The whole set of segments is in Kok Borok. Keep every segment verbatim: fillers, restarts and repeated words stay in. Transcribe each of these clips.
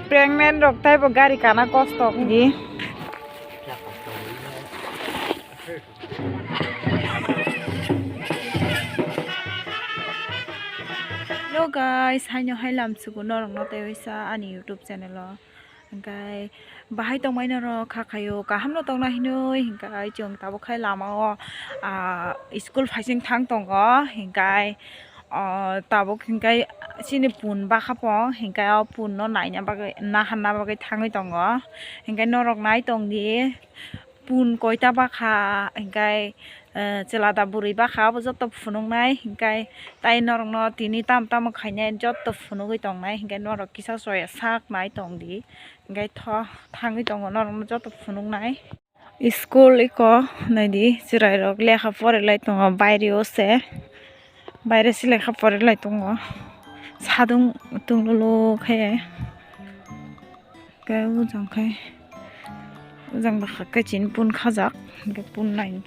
Pregnant rok taibo gari kana kosto di. Hello guys, haino hai lamsugo norokno tei waisa ani YouTube channel o. Hingkai bahai tongmai norok kha khaio, kaham no tongna hinui, hingkai chwng tabuk khai lama o, ah, school phaising thang tongo, hingkai, ah, tabuk hingkai chini pun bakha po, hingkai o pun no naina bagwi, naharna bagwi thangwi tongo, hingkai norok nai tong di. Pun koita bakha, hingkai, eh, chwla da bwrwi bakha, abo joto phunuknai, hingkai tai norokno tini tamo tamo khainai joto phunugwi tongnai, hingkai norok kisa soya sak nai tong di, hingkai tho thangwi tongo norokno joto phunuknai. School eko naidi, chwrairok lekha porilai tongo, baireo se, baire se lekha porilai tongo, sadung tunglolo khe. Khe o jang khe, o jang bwkhak khe chini pun khajak, hingkhe pun nai.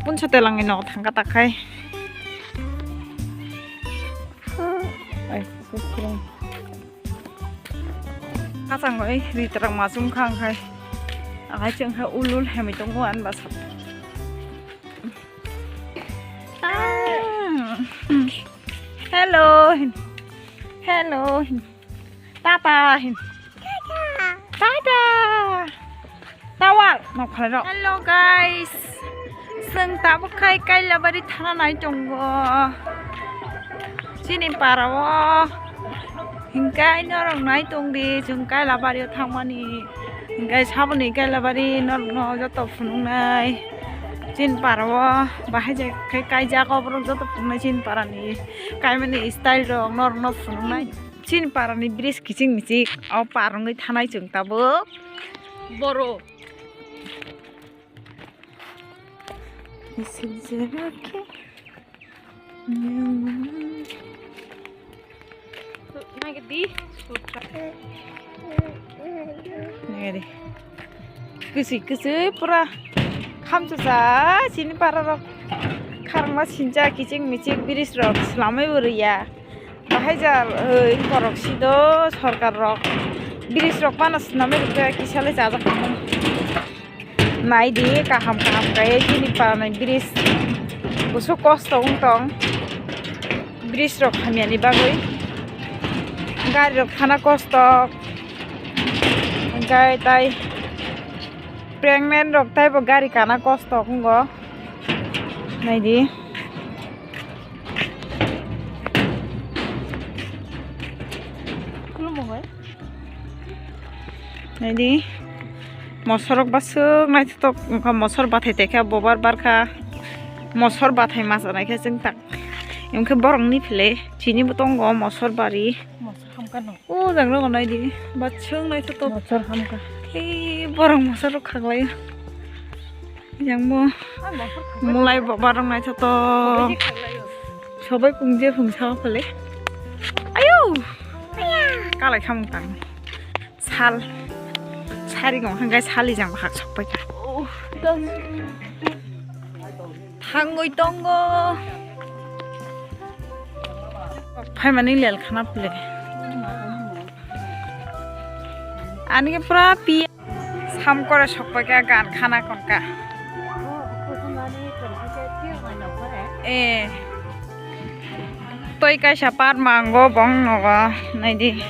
Punsa telangni nogo thangka takhai. Ai, kukurung. Kachangoi ritrak masum khang khai. Akai chengkha ulul hemi tongo an basa. Ah. Hello. Hello. Tata hin. Tata. Tawal. Nok khalai rok. Hello guys. Chwng tabuk khai Kailabari thana nai tongo. Chini para o. Hingkai norok nai tong di. Chwng Kailabari o thangmani. Hingkai saboni Kailabari norok no joto phunuknai. Chini para o. Bahai je khai kaijak o borok joto phunuknai chini para ni. Kaimani style rok norok no phunuknai. Chini para ni bridge kiching michik o par wngwi thanai chwng tabuk. Borok. Misil jera khe. Nagidi. Nagidi. Kwswi kwswi pura khamchajak chini para rok kharangma sinjak kiching michik bridge rok swlamwi bo rwya bahai jal oi borok sido sorkar rok bridge rok phano swnamwi rwkhe kisa le chajak nai di kaham kaham khe chini para ni bridge kusu kosto wng tong bridge rok hamya ni bagwi gari rok thana kosto. Hingkai tai pregnant rok taibo gari kana kosto wngo. Naidi. Naidi. Mosorok baswk naithotok wngkha, mosor bathai taikha, bobar barkha. Mosor bathai ma chanai khe chwng tak. Emkhe borokni phile chini bo tongo mosor bari. Mosor hamkha no. O jang rogo nai di. Bachung nai to to. Mosor hamkha. Ei borok mosor rok khaklai. Yang bo. Ah, mosor khaklai. Mulai bo barok nai to to. Sobai khaklai o. Sobai kung je phung sao phale. Ayo. Kalai khamung tang. Sal. Sari gong hangkai sali jang bahak sok pai ka. Oh, tang. Thangwi tongo. Phaimani lel khana phle. Ani ke pura pi. Sam kore sok pai ka gan khana kon ka. Eh. Toi kaisa par mango bong nogo naidi.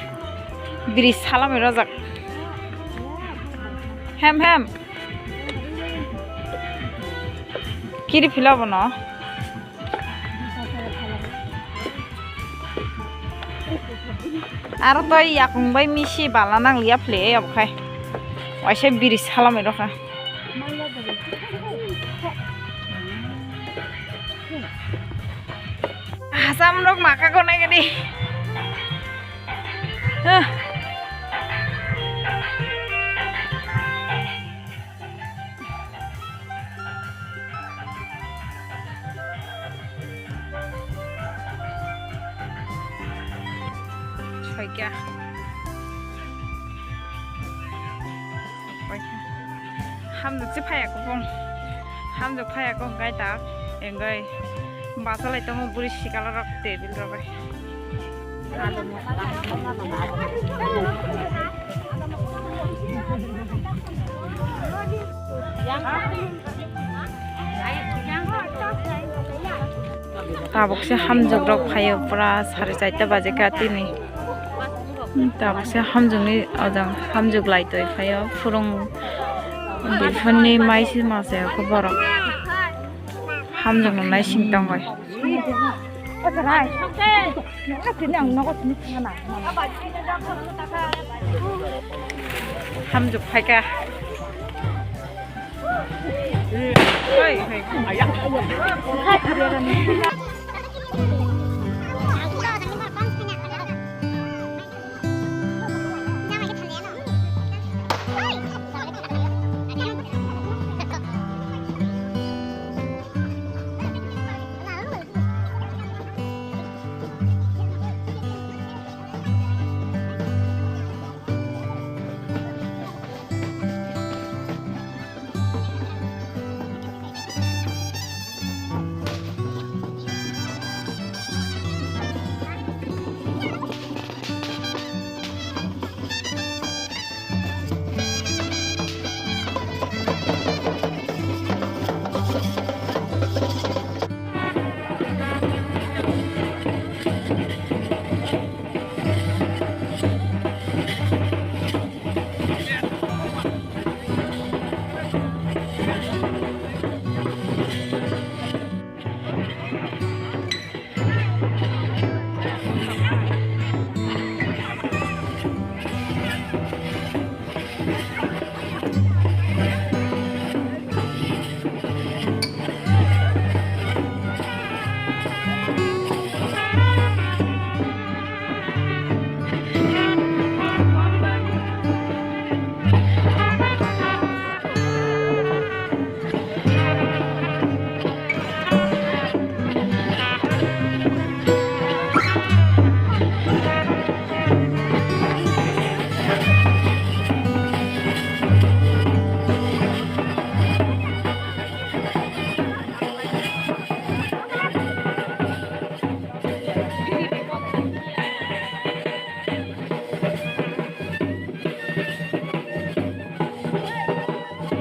Biri salami rojak. Hem hem. Kiri phila bono. Aro toi yakung bai misi bala nang liya phle obo khai. Waisa biri salami rokha. Hasam rok maka konai gadi. Huh. Hamjwk se phaiya kok bong. Hamjwk phaiya kok hwnkhe ta, hwnkhe bachalai tongo bwrwi sikala rok table rok bai. Tabuk se hamjwk rok phaio, pura sari charta baje kha tini. Tabuk se hamjwk ni ojang hamjwk lai toi phaio, phurung bwphani mai se ma se khe borok hamjwk no naising tongoi. Hamjwk phaikha.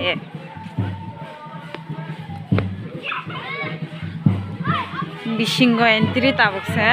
Eh. Bisingo entry tabuk se.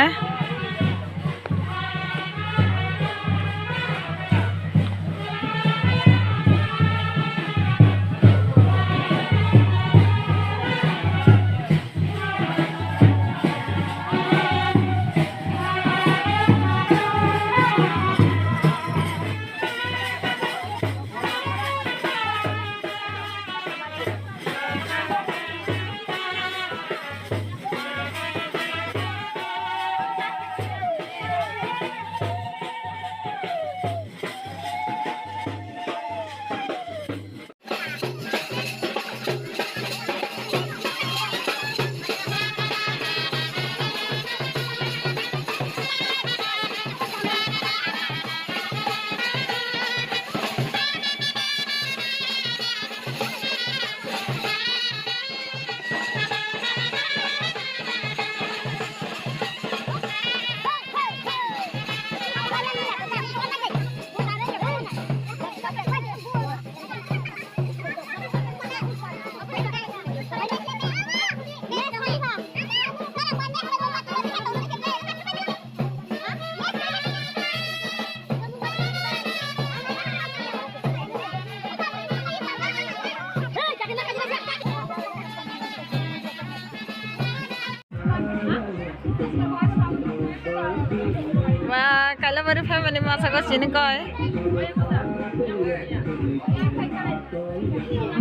Ba, Kailabari family masa ko sini koi.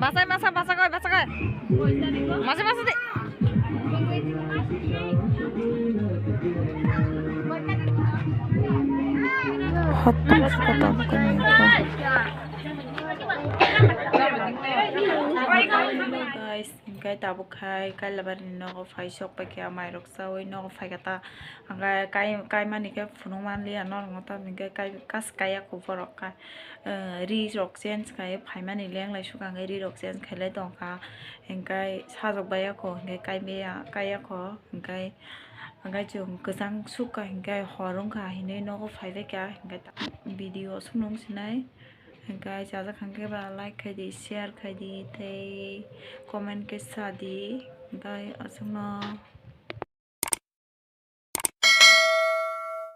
Basai masa, basa koi, basa koi. Masa, masa di. Hottong suka tabuk ni. Guys. Hingke tabuk hai Kailabarini nogo phai sok paikha, mairok chaui nogo phaikha ta. Hingke kai, kaimani khe phunuk manliya norokno, tamoni hingke kai, kas kaiya kho borok ka, eh, ri rok change khai phaimani lenglai sukha, hingke ri rok change khailai tongkha, hingke sajok baiya kho, hingke kaimaya, kaiya kho, hingke, hingke chwng kwchang sukha, hingke hor wngkha hinui nogo phaibaikha, hingke ta-, video aswk nung sinai. Hingke chajak hingke ba like khaidi, share khaidi, tei comment khe sadi, hingke aswkno.